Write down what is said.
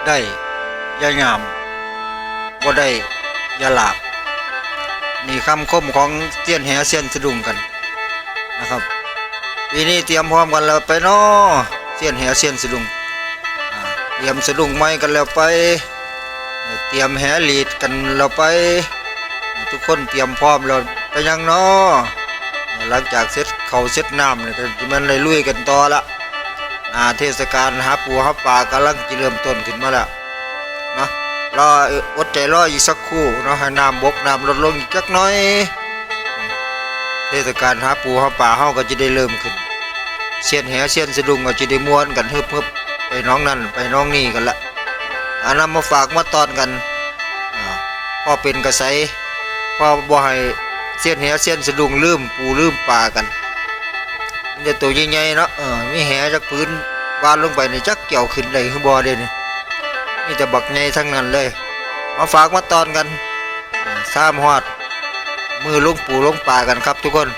ໄດ້ຢ່າຫຍາມ ບໍ່ໄດ້ຢ່າຫຼາບ. ນີ້ຄຳຄົມຂອງຊຽນແຫຊຽນສະດຸ້ງກັນນະຄັບ. ປີນີ້ຕຽມພ້ອມກັນແລ້ວໄປນໍ ຊຽນແຫຊຽນສະດຸ້ງ. ອາ ຕຽມສະດຸ້ງໃໝ່ກັນແລ້ວໄປ, ຕຽມແຫລີດກັນແລ້ວໄປ. ທຸກຄົນຕຽມພ້ອມແລ້ວໄປຍັງນໍ? ຫຼັງຈາກເສັດເຂົ້າເສັດນ້ຳນີ້ ກໍຊິແມ່ນໄດ້ລຸຍກັນຕໍ່ລະ. ອາ ເທດສະການຫາປູຫາປາກຳລັງຊິເລີ່ມຕົ້ນຂຶ້ນມາແລ້ວເນາະ. ລໍ ອົດໃຈລໍອີກສັກຄູ່ເນາະ ໃຫ້ນ້ຳບົກນ້ຳລົດລົງອີກຈັກໜ້ອຍ, ເທດສະການຫາປູຫາປາເຮົາກໍຈະໄດ້ເລີ່ມຂຶ້ນ. ຊຽນແຫຊຽນສະດຸ້ງກໍຈະໄດ້ມ່ວນກັນຮຶບໆ ໄປໜອງນັ້ນໄປໜອງນີ້ກັນລະ. ອາ ນຳມາຝາກມາຕ້ອນກັນ ອາ ພໍເປັນກະໄສ ພໍບໍ່ໃຫ້ຊຽນແຫຊຽນສະດຸ້ງລືມປູລືມປາກັນ. ມີແຕ່ໂຕໃຫຍ່ໆເນາະ, ເອີ ມີແຫຈັກຜືນຫວ່ານລົງໄປນີ້ ຈັກຈະເອົາຂຶ້ນໄດ້ຄືບໍ່ເດນີ້. ມີແຕ່ບັກໃຫຍ່ທັງນັ້ນເລີຍ. ມາຝາກມາຕ້ອນກັນ ເອີ ຊາມຮອດມື້ລົງປູລົງປາກັນຄັບທຸກຄົນ.